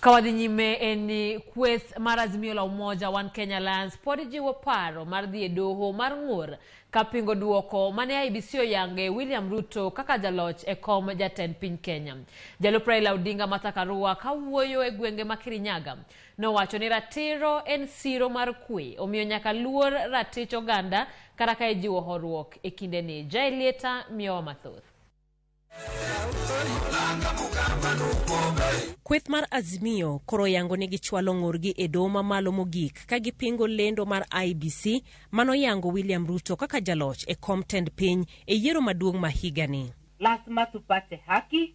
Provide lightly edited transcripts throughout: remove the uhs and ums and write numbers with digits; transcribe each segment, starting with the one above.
Ka wadhi nyime en ni kweth mar Azimio la Umoja One Kenya Alliance pod jiwo paro mar dhi e doho mar ng'ur ka pingo duoko mane IEBC oyange William Ruto kaka jaloch e kom jatend piny Kenya. Jalup Raila Odinga Martha Karua kawuoyo e gwenge ma Kirinyaga nowacho ni ratiro en siro mar kwe, omiyo nyaka luor ratich oganda kata ka ijiwo horuok e kindeni. Jaelieta miyowa mathoth. Kweth mar Azimio koro yango ni gichwalo ng'urgi e doho mamalo mogik ka gipingo lendo mar IEBC manoyango William Ruto kaka jaloch e kom tend piny e yiero maduong' ma higani. Lazima tupate haki,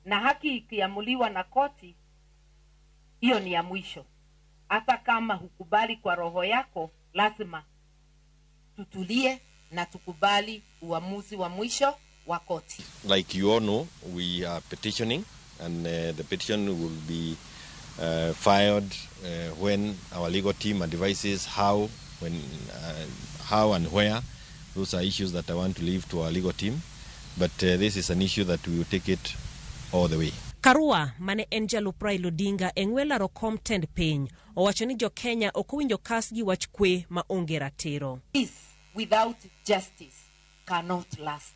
na haki ikiamuliwa na koti, hiyo ni ya mwisho. Hata kama hukubali kwa roho yako, lazima tutulie na tukubali uamuzi wa mwisho wa koti. Like you all know, we are petitioning, and the petition will be filed when our legal team advises how, when, how and where. Those are issues that I want to leave to our legal team. But this is an issue that we will take it all the way. Karua mane en jalup Raila Odinga e ng'we laro kom tend piny owacho ni jo-Kenya ok owinjo kas gi wach kwe ma onge ratiro. Peace without justice cannot last.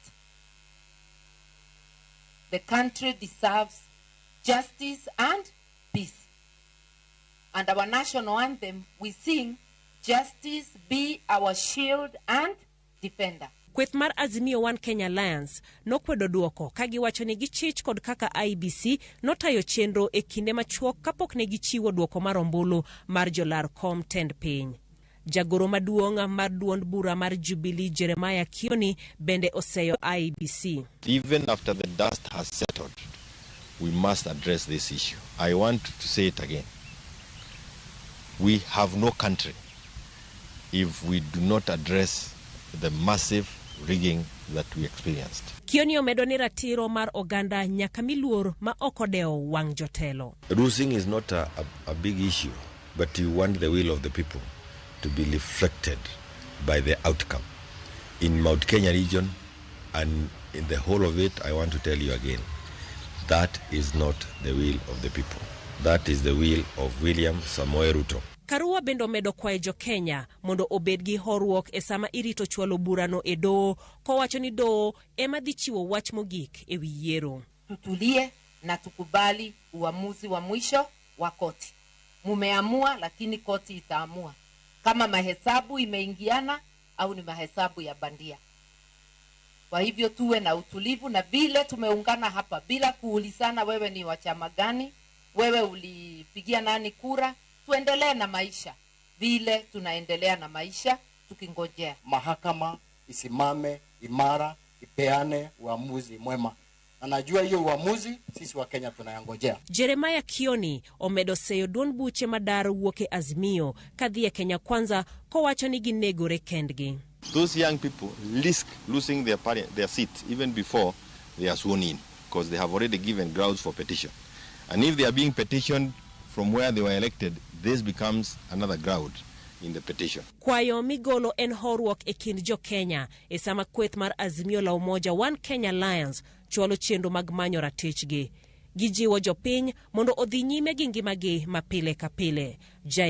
The country deserves justice and peace. And our national anthem, we sing, "Justice be our shield and defender." Kweth mar Azimio One Kenya Alliance nokwedo duoko ka giwacho ni gichich kod kaka IEBC notayo chenro e kinde machuok kapok ne gichiwo duoko mar ombulu mar jolar kom tend piny. Jagoro maduong' mar duond bura mar Jubilee Jeremiah Kioni bende oseyo IEBC. Even after the dust has settled, we must address this issue. I want to say it again. We have no country if we do not address the massive rigging that we experienced. Kioni omedo ni ratiro mar oganda nyaka mi luor ma ok odewo wang' jotelo. Losing is not a big issue, but you want the will of the people to be reflected by the outcome. In Mount Kenya region and in the whole of it, I want to tell you again, that is not the will of the people. That is the will of William Samoei Ruto. Karua bende omedo kwayo jo-Kenya mondo obed gi horuok e sama irito chwalo burano e doho kowacho ni doho ema dhi chiwo wach mogik e wi yiero. Tutulie na tukubali uamuzi wa mwisho wa koti. Mumeamua, lakini koti itaamua kama mahesabu imeingiana au ni mahesabu ya bandia. Kwa hivyo tuwe na utulivu, na vile tumeungana hapa bila kuulizana wewe ni wa chama gani, wewe ulipigia nani kura, tuendelee na maisha vile tunaendelea na maisha tukingojea. Mahakama isimame imara, ipeane uamuzi mwema, na najua hiyo uamuzi sisi Wakenya tunayangojea. Jeremiah Kioni omedo seyo duond buche madar wuok e Azimio kadhi e Kenya Kwanza kowacho ni ginegore kendgi. Those young people risk losing their seat even before they are sworn in, because they have already given grounds for petition. And if they are being petitioned from where they were elected, this becomes another ground in the petition. Kwayo migolo en horuok e kind jo-Kenya e sama kweth mar Azimio la Umoja One Kenya Alliance chwalo chenro mag manyo ratichgi. Gijiwo jopiny mondo odhi nyime gi ngimagi ma pile ka pile. Jai